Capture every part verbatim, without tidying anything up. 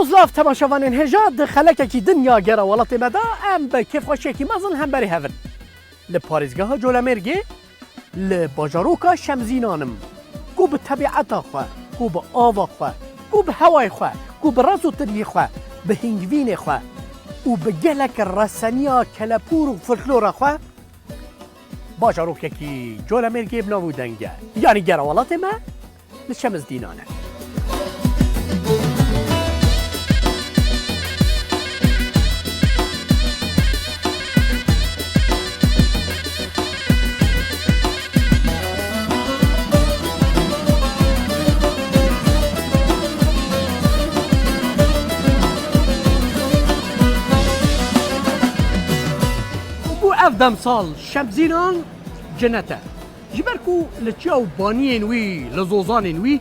Silav temaşevanên hêja, di xelekekî din ya Gera Welatê Me de em bi kêfxweşiyekî mezin hemberî hev in. Li parêzgeha Colemêrgê, li bajaroka Şemzînan im, ku bi tebieta xwe, ku bi ava xwe, ku bi hewayê xwe, ku bi rez û tiriyê xwe, bi hingvînê xwe û bi gelek reseniya kelepûr û folklora xwe, bajarokekî Colemêrgê bi nav û deng e. Yanî Gera Welatê Me li Şemzînan e. Bû ev demsal Şemzînan cinet e. Ji ber ku li çiya û baniyên wî, li zozanên wî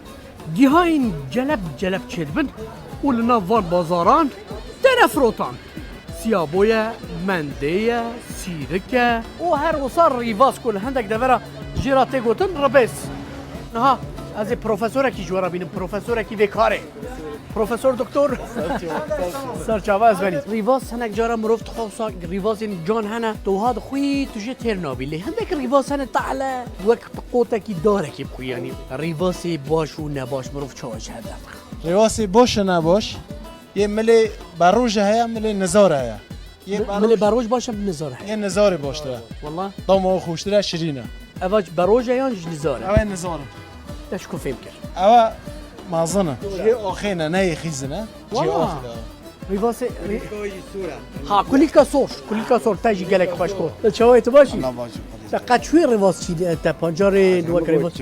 gihayên celeb celeb çêdibin û li nav van bazaran têne firotan. Siyabo ye, mendê ye, sîrik e û her wisa rîvas ku li hindek devera jê re tê gotin ribês. Niha ez ê profesorekî ji we re bînim, profesorekî vê karê. Profesor Doktor Serçava ez benî. Rîvas hinek cara mirov dixwe wisa rîvasên can hene, tu wiha dixwî tu jê têr nabî. Lê hindek rîvas hene tehle wek qotekî darekî bixwî, yanî rîvasê baş û nebaş mirov çawa ji hev derdixe? Rêwasê baş û nebaş. Yê milê berojê heye, milê nizar heye. Yê Mi-, beroj-, milê beroj baş e, nizar heye. Yê nizarê baştir e. Wala. Dama xweştir e, şirîn e. Eva ji beroj e yan ji nizar e? Ew ê nizar e. Te ji ku fêm kir? Ew e mezin e. Cihê axê ne, ne yê xîzin e. Cihê Wala. Axê de. Rîvasê, rî-, Kulîka sor. Ha, kulîka sor. Kulîka sor, te jî gelek xweş got. Te çawê tu başî? Allah baş. Te qet çûyî rîvas çî, te pancarê, wek rîvas.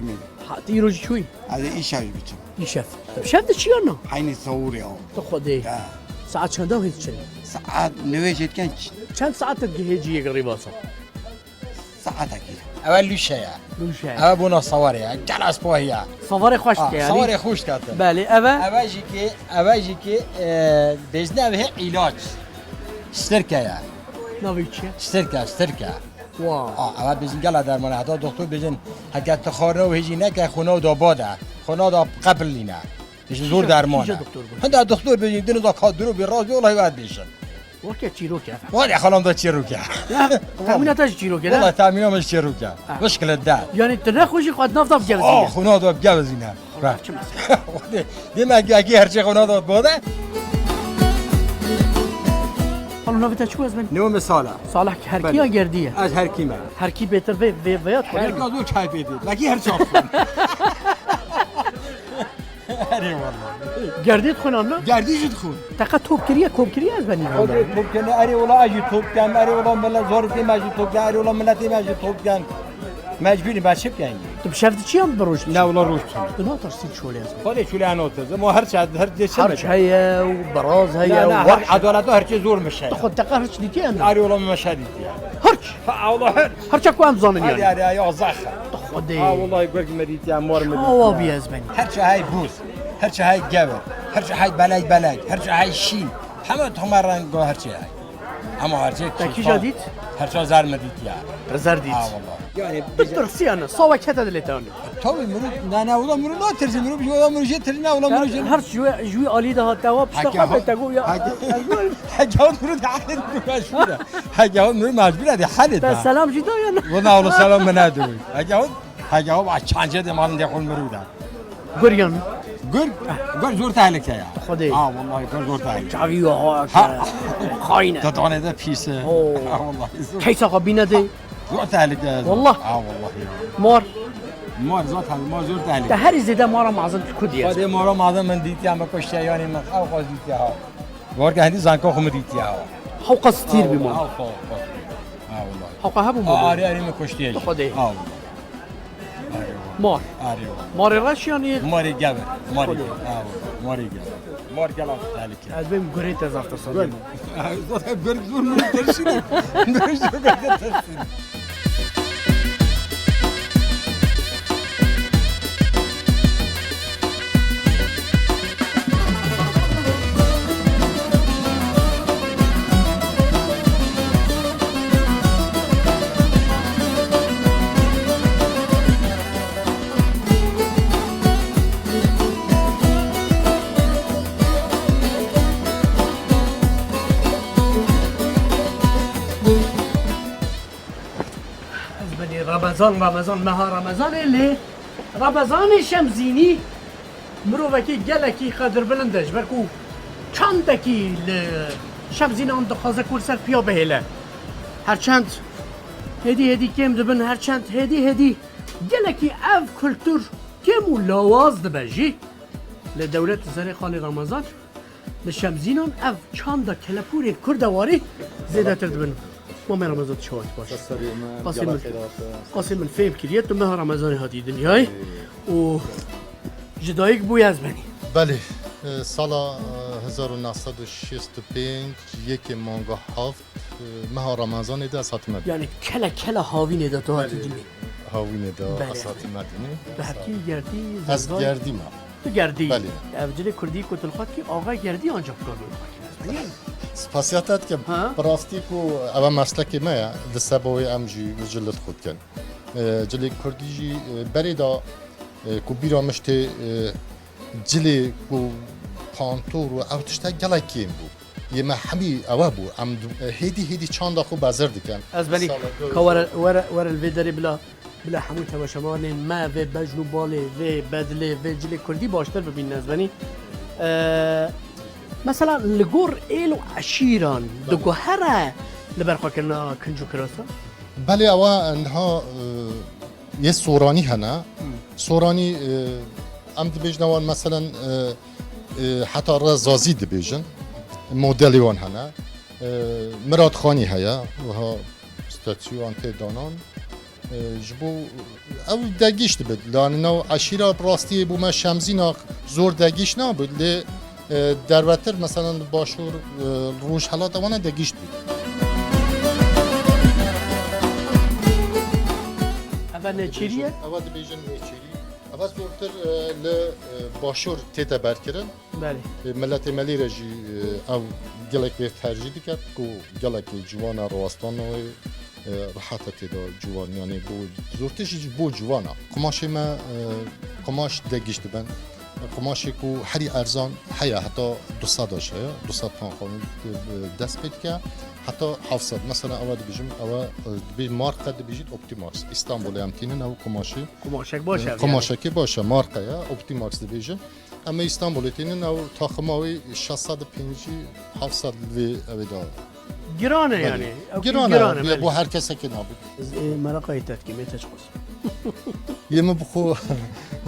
Ha, tu îro jî çûyî? Ez ê îşev biçim. Îşev. Te bi şev diçî yan na? Heynî sewûrê ew. Tu xwedê. Ya. Saet çenda hêz çin? Saet newê jê dikin ç- Çend saet digihê ciyê rîvasa? Saetekî. Ew e lûşe ye. Lûşe ye. Ew e bona sawarê ye. Gel ez pohiya. Sawarê xweş Ha, dike yani. Sawarê xweş dike te. Belê, ev e? Ev e jî ki, ev e jî ki, e, bêjne ev hê îlaç. Stirke ye. Navê çi ye? Stirke, stirke. Wow. A, ev bizim gela derman e. Heta doktor bêjin, heke tu xwarina û hêjî neke, xwina da bade. Xwina da qepilîne. Bêjin zor derman e. Kîja doktor got? Hinda doktor bêjin, dino da ka diro bê rast bê, wallahî wad bêjin. Weke çîrok e. Wade xalam da çîrok e. Ya, tahmîna te jî çîrok e, ne? Wallahî tahmîna min jî çîrok e. Ha. Bişkile de. Yani tu ne xwe jî xwe di nav da bigevizîne? Oh, xwina da bigevizîne. Çi mesela? Demek ki her şey xwina da bade. Xalo, navê te çi bû ez ben? Navê min Salih. Salih, Herkî ya Gerdî ye? Ez Herkî me. Herkî bêtir vê, vê, vê ya Herkî zor çay bêtir. Belkî her çap. Erê wala. Gerdî dixwin an ne? Gerdî jî dixwin. Teqa top kiriye, kop kiriye ez benî. Top kene, erê wala ez jî top kem, erê wala millet zarê tê me jî top kem, erê wala milletê me jî top kem. Mecbûrî me çi bikin? Tu bi şev diçî yan bi roj diçî? Ne wala roj diçî. Tu natirsî çolê ez. Xwedê çolê ez natirsî. Ma her çi, her çi Harç heye û biraz heye û wahş. Edaleta her çi zor mişe. Tu xwe teqa hirç dîtiye ne? Arê wala min meşe dîtiye. Hirç? Ha, wala her. Hirça ku em zanin yani. Arê, arê, ya zax. Tu xwedê. Ha, wala gurg me dîtiye, mor me dîtiye. Çawa bî ez benî? Her çi hey bûz. Her çi hey gewir. Her çi hey belek belek. Her çi hey şîn. Heme toma rengo her çi hey. Ama her çi Te kîja dît? Her çi zer me dîtiye. Zer dît. Ha, wala. Yani bi tirsiyane, sawa kete dilê te anî. Tabii, mirov, ne, ne, ola mirov natirsî, mirov, ola mirov jê tirîne, ola mirov jê. Her ji wê, ji wî alî de hat, te wa pişta xwe te got ya. Heke hot mirov de ehlê mirov mecbûr e. Heke hot mirov mecbûr e, de helê de. Te selam jî da ya ne? Wala, wala selam min nediwî. Heke hot, heke hot, a çancê de malin de xol mirov de. Guriyan. Gur, gur zor tehlike ya. Xwedê. Ha, wallahî gur zor tehlike. Çavî yo ha. Ha. Xayne. Te dane de pîs e. Oo. Ha, wallahî zor. Keysa xwe bîne de. Zor tehlike ez. Wallah. Ha, wallahî. Mor. Mor zaten, mor zor tehlike. Te herî zêde mora mezin tu ku diye? Xwedê mora mezin min dîtiya, me kuştiya, yanî min ew xwe dîtiya ha. Warke hendî zanka xwe min dîtiya ha. Hewqa stîr bî mor. Ha, hewqa, hewqa. Ha, wallahî. Hewqa hebû mor. Arê, arê min kuştiye. Xwedê. Ha, wallahî. Arê, wallahî. Mor. Arê, wallahî. Morê reş yanî? Morê gevir. Morê gevir. Ha, wallahî. Morê gevir. Mor gela tehlike. Ez bêm gurê te zaf tirsa. Gurg. Zaten gurg zor min tersîne. Gurg zor min tersîne. Zan Remezan, meha Remezanê lê Remezanê Şemzînî mirovekî gelekî qedirbilind e, ji ber ku çandekî li Şemzînan dixwaze ku li ser piya bihêle. Her çend hêdî hêdî kêm dibin, her çend hêdî hêdî gelekî ev kultur kêm û lawaz dibe jî. Li dewlet li serê xalê Remezan, li Şemzînan ev çanda kelepûrên kurdewarî zêdetir dibin. Mamê Remezan, tu çawa, tu baş? Ser serê me, Qasî gela min, xêr hate. Qasî min fêm kiriye, tu meha Remezanê hatî dinyayê Ê. û ji dayik bûye ez benî. Belê, e, sala, e, hezar û neh sed û şêst û pênc, yekê manga heft, e, meha Remezanê de ez hatime dî. Yani kele kele havînê de tu hatî Belê, dinî. Havînê de Belê. ez hatime dinî. Tu hevkî gerdî, Ez zazay? gerdî me. Tu gerdî. Belê. Ev cilê kurdî ku tu li xwe dikî, axa gerdî ancak kar li xwe dikî. Spasiya te dikim. Ha? Bi rastî ku ev e meslekê me ye, di seba wê em jî ji li xwe dikin. E, cilê kurdî jî, e, berê de, e, ku bîra min jî tê, e, cilê ku pantor û ew tişte gelek kêm bû. Yê me hemî ewe bû. Em du-, e, hêdî hêdî çanda xwe bezir dikin. Ez benî Sala ka were, were, were li vê derê bila, bila hemû temaşevanên me vê bejn û balê, vê bedilê, vê cilê kurdî baştir bibînin ez benî. E, mesela li gor êl û eşîran Belê. diguhere li ber xwe kirina kinc û kirasa? Belê, ewa niha, e, yê soranî hene. Hmm. Soranî, e, em dibêjin wan, meselen, e, e, heta re zazî dibêjin. Modelê wan hene. E, Miratxanî heye. Wiha statûyan tê danan. E, ji bo ew degîş dibit. Lê nav eşîra bi rastiyê bo me Şemzîna zor degîş nabit. Lê, e, dervetir, meselen, li başûr, e, rojhelat ewana degîş dibit. Eve nêçîrî ye? Eva dibêjin nêçîrî. Eva zortir, e, li, e, başûr tête berkirin. Belê. E, miletê me lê re jî, e, ew gelek vê tercîh diket ku gelekî ciwan e, rawestano wê, e, rehet e tê de ciwan, yanî bo zortir jî bo ciwan e. Qumaşê me, e, qumaş degîş dibin. Qumaşê ku herî erzan heye, heta du sed heye, du sed pound, e, dest pê dike, heta heft sed. Mesela ewe dibêjim, ewe, e, dibê marka dibêjît Optimax. Îstanbulê em tînin ew qumaşê. Qumaşek baş e, e, yanî. Qumaşekê baş e, marka ye, Optimax dibêjin. Em ê Îstanbulê tînin, ew taxima wî şeş sed û pêncî, heft sed li vê evê de. Giran e Belê. yanî. Ew Giran e, giran e, bi-, belê. bo her kesekê nabit. Ez, e, mereqa yê te dikêm, yê te çiqas? Yê min bi xwe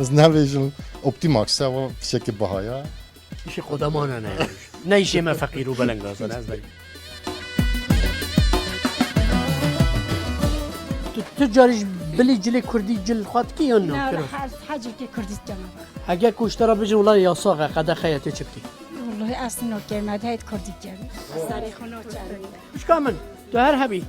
ez nebêjim, Optimax e, ew tiştekî biha ye. Îşê xwe de mane ne. Ne îşê me feqîr û belengaz e, ne ez belê. Tu, tu carî ji bilî cilê kurdî cil xwe dikî yan na? Na, Kiro? her, her cilkê kurdî cana. Hege ku ji te re bijin, wela yasax e, qedexe ye, tê çi bikî? Wallahî ez nokêm, me de heyt kurdî kem. Serê xwe noçe. Xwişka min, tu her hebî.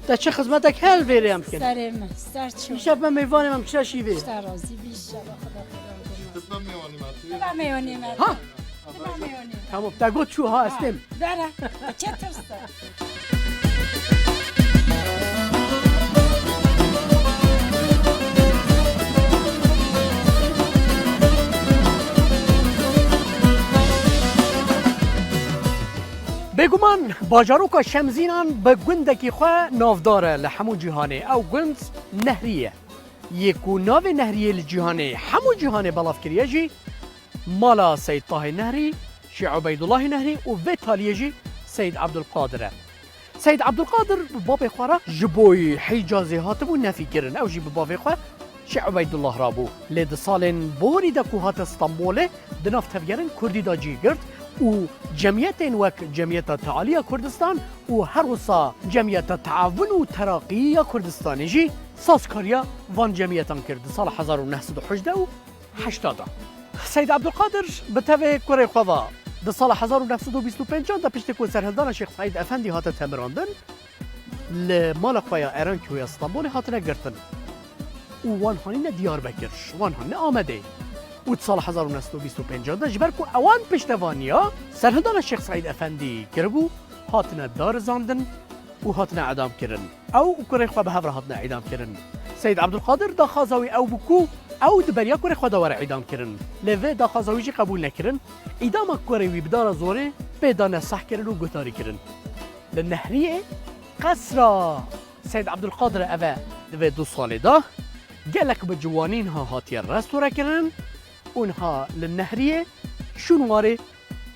Te çi xizmetek hel vêrê em bikin? Serê min, ser çi? Îşev me mêvanê me, em çira şîvê. Te razî bî, inşallah, Xuda xêr. Tu be mêvanê me, tu. Tu be mêvanê me. Ha? Tamam, te got çû ha, ez têm. Dere, çe tirse. Bêguman bajaroka Şemzînan bi gundekî xwe navdar e li hemû cîhanê. Ew gund Nehrî ye. Yê ku navê Nehriyê li cîhanê, hemû cîhanê belav kiriye jî, mala Seyd Tahê Nehrî, Şêx Ubeydullahê Nehrî û vê taliyê jî Seyd Abdulqadir e. Seyd Abdulqadir bi babê xwe re ji bo Hîcazê hatibû nefî kirin. Ew jî bi bavê xwe Şêx Ubeydullah re bû. Lê di salên borî de ku hate Stenbolê, di nav tevgerên kurdî de cî girt û cemiyetên wek Cemiyeta Tealiya Kurdistan û her wisa Cemiyeta Teawun û Teraqî ya Kurdistanê jî sazkariya van cemiyetan kir di sala hezar û neh sed û hejdeh û heştê de. Seyd Abdulkadir bi tevê kurê xwe ve di sala hezar û neh sed û bîst û pênc de piştî ku serhildana Şêx Seîd Efendî hate temirandin, li mala xwe ya Erenkî ya Stenbolê hatine girtin û wan hanîne Diyarbekir, wan hanîne Amedê. Û di sala hezar û neh sed û bîst û pênc de ji ber ku ewan piştevaniya serhildana Şêx Seîd Efendî kiribû, hatine darizandin û hatine edam kirin. Ew û kurê xwe bi hev re hatine îdam kirin. Seyd Abdulkadir daxwaza wî ew bû ku ew di beriya kurê xwe de were îdam kirin. Lê vê daxwaza wî jî qebûl nekirin. Îdama kurê wî bi dara zorê pê dane seh kirin û guhdarî kirin. Li Nehriyê qesra Seyd Ebdulqadir eve di vê du salê de gelek bi ciwanî niha hatiye restorekirin û niha li Nehriyê şûn warê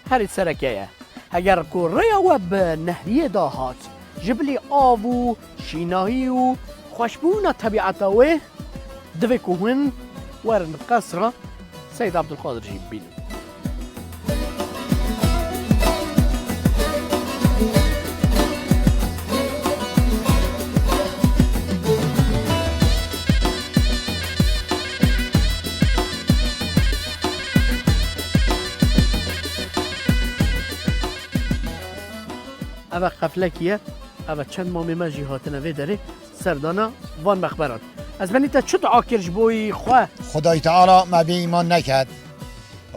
herî sereke ye. Heger ku rêya we bi Nehriyê de hat, ji bilî av û şînahî û xweşbûna tebîeta wê, divê ku hûn werin qesra Seyd Ebdulqadir jî bibînin. Eve qeflekî ye. Eve çend mamê me jî hatine vê derê serdana van mexberan. Ez benî te çi dua kir ji bo yî xwe? Xwedayî Teala me bê îman neket.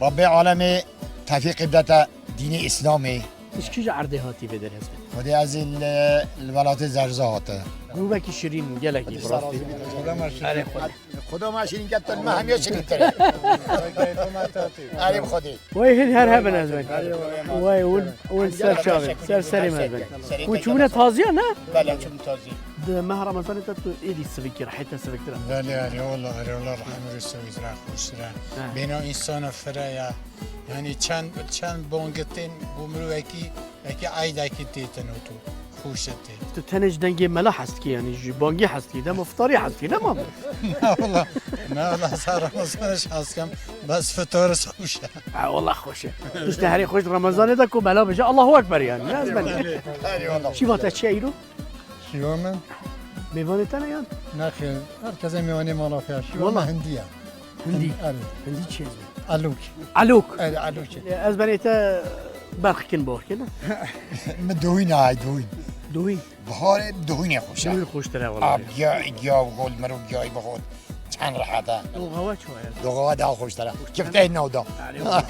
Rabbê alemê tevfîqê bidete dînê Îslamê. Ji kîja erdê hatî vê derê ez benî? Xwedê ez ê li, li welatê Zerza hate. Rûvekî şirîn gelekî bi rastî. Erê Xwedê. Xudo ma şirîn ket, me hemiya şirîn kir. Erê bi Xwedê. Wey hîn her hebin ez benî. Wey hûn, hûn ser çavê, ser serê me ez benî. Hûn çûbûne taziya ne? Bele, çûbûn taziya. Di meha Remezanê de tu êdî sivikî, rihê te siviktire. Belê, erê, wela, erê, wela, rihê min rê sivikî, rihê xweştir e. He. Bêhna însana fire ye. Yanî çend, çend bangê tên bo mirovekî, wekî eydekî tê tino tu, xweş tê. Tu tenê ji dengê mela hez dikî, yanî ji bangê hez dikî, dema fitarê hez dikî, ne ma? Ne wela, ne wela, ez her Remezan jî hez dikim, bes fitar xweş e. Ha, wela xweş e. Piştî herî xweş Remezanê de ku mela bêje, Allahu Ekber yanî, ne ez benî. Erê wela. Şîva te çi ye îro? Şîva min? Mêvanê te ne yan? Nexêr, her kesê mêvanê mala xwe ya. Şîva min hindî ye. Hindî? Erê. Hindî çi ye? Elok. Elok. Erê, elok e. Ez benê te berxikin borkin. Min dohîn ay, dohîn. Dohîn? Biharê dohînê xweş e. Dohîn xweştir e wela. Ab, giya, giya bixwe, mirov giyayî bixwe. Çend rehet e. Doxawa çi ye? Doxawa daha xweştir e. Kifteyê nav da. Erê wela.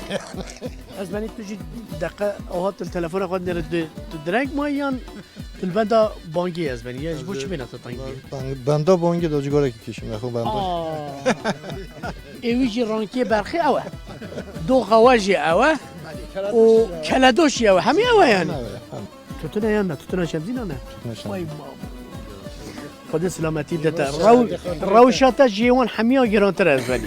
Ez benê tu jî deqe ahat li telefona xwe dinêre, tu direng mayî yan? Tu li benda bangê ez benî, ya ji bo çi bêhna te teng bî? Ben, benda bangê de cigara kişim, ya xwe benda. Aa. Ê wî jî rankê berxê ew e. Doxa we jî ew e. Û keledoş jî ew e. Hemî ew e yani. Hemî ew e, hemî. Tutun e yan ne? Tutuna Şemzîna ne? Tutuna Şemzîna. Vay ma. Xwedê silametî bide te. Rew-, rewşa te ji yê wan hemiya girantir e ez benî.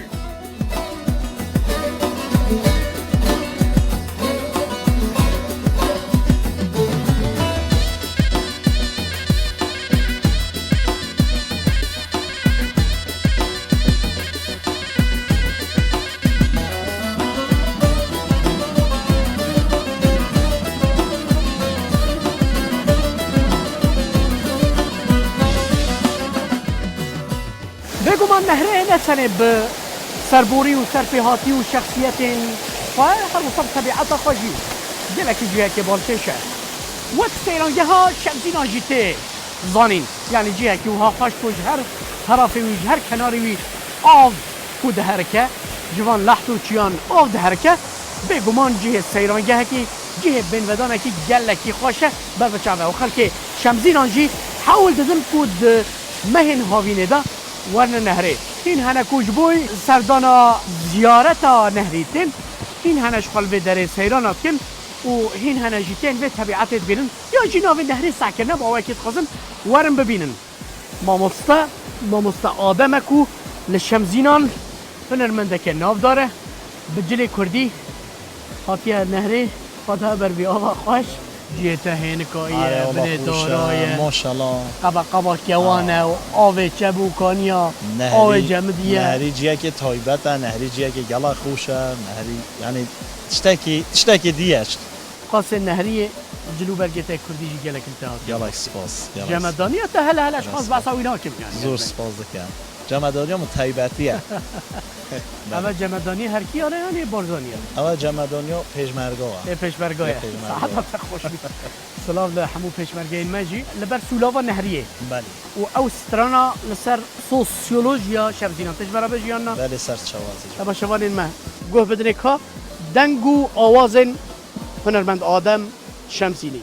Bêguman Nehrê ne tenê bi serborî û serpêhatî û şexsiyetên xwe, her wisa bi tebiata xwe jî gelekî cihekê balkêş e. Wek seyrangeha Şemzînan jî tê zanîn. Yanî cihekî wiha xweş ku ji her terafê wî, ji her kenarê wî av ku diherike, ji van leht û çiyan av diherike, bêguman cihê seyrangehekî, cihê bênvedanekî gelekî xweş e ber bi çav e. Û xelkê Şemzînan jî hewl didin ku di mehên havînê de werine Nehrê. Hîn hene ku ji bo serdana ziyareta Nehrî tên, hîn hene ji xwe li vê derê seyrana dikin û hîn hene jî tên vê tebiatê dibînin. Yan jî navê Nehrê seh kirine, bi awayekî dixwazin werin bibînin. Mamoste, mamoste Adem e ku li Şemzînan hunermendeke navdar e, bi cilê kurdî hatiye Nehrê, hatiye ber vî ava xweş. Cihê te hênika ye, binê dara ye. Maşallah. Qeba qeba kewan e, avê çebûkaniya, avê cemidî ye. Nehrî ciyekê taybet e, Nehrî ciyekê gela xweş e, Nehrî, yanî tiştekî, tiştekî dî ye. Qasê Nehriyê cilûbergê te kurdî jî gelek li te hatiye. Gelek spas, gelek spas. Cemedaniya te hele hele ji xwe ez behsa wî nakim yani. Zor spas dikim. Cemedaniya min taybetî ye. Eve cemedaniya herkiyan e yanî Barzaniya? Eve cemedaniya pêşmerga ye. Ê pêşmerga ye. Ê pêşmerga ye. Saeta te xweş bî. Silav li hemû pêşmergeyên me jî. Li ber sûlava Nehriyê. Belê. Û ew strana li ser sosyolojiya Şevzînan. Te ji me re bêjî yan na? Belê, ser çawa zî. Temaşevanên me guh bidinê ka deng û awazên hunermend Adem Şemsînî.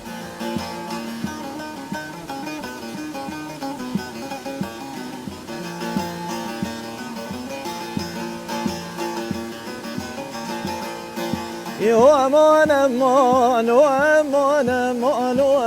Yo aman aman, o aman aman, o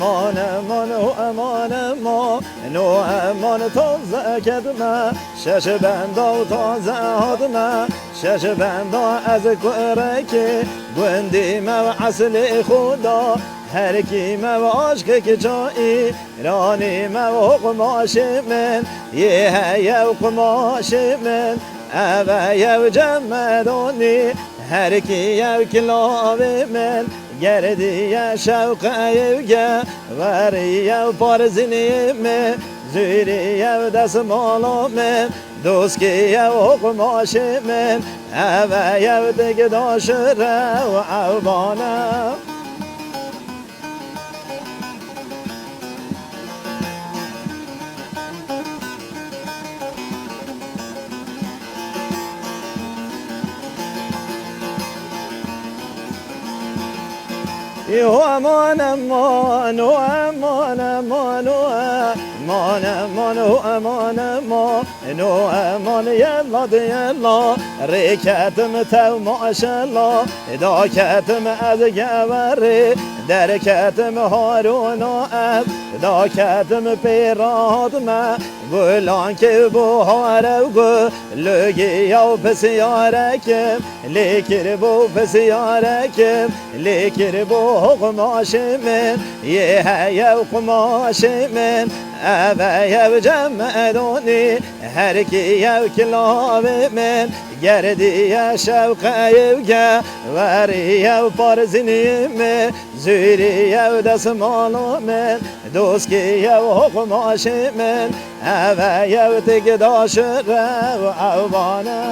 Eman, eman, ho eman, eman, ho eman, taze ketime, şeş benda û taze hatime, şeş benda ez kurekê gundî me ve eslê xwe da, her kî me ve aşkek çayî, ranî me ve ho qumaşê min, yê heye û qumaşê min, eve ye û cemedonî, her kî ye û kilavê min, Gerdiye şewqe ew ge, weriye û parzinî min, zûriye û desmala min, doskiye û qumaşê min, eve ye û tigdaşire û ewbane. Ho eman eman, ho eman eman, ho eman eman, ho eman eman, ho eman yella de yella, rêketim tev maşella, daketim ez geverê, derketim harûna ez, daketim pê rahat me, Gulan kir bû hare û gulûgiya û pisyarekim, lê kir bû pisyarekim, lê kir bû ho qumaşê min, yê heye û qumaşê min, eve ye û cemedonî, her kî ye û kilavê min, gerdiye şewqe ew ge, weriye û parzinî min, zûriye û desmala min, doskiye û ho qumaşê min, eve ye û tigdaşire û ewbane.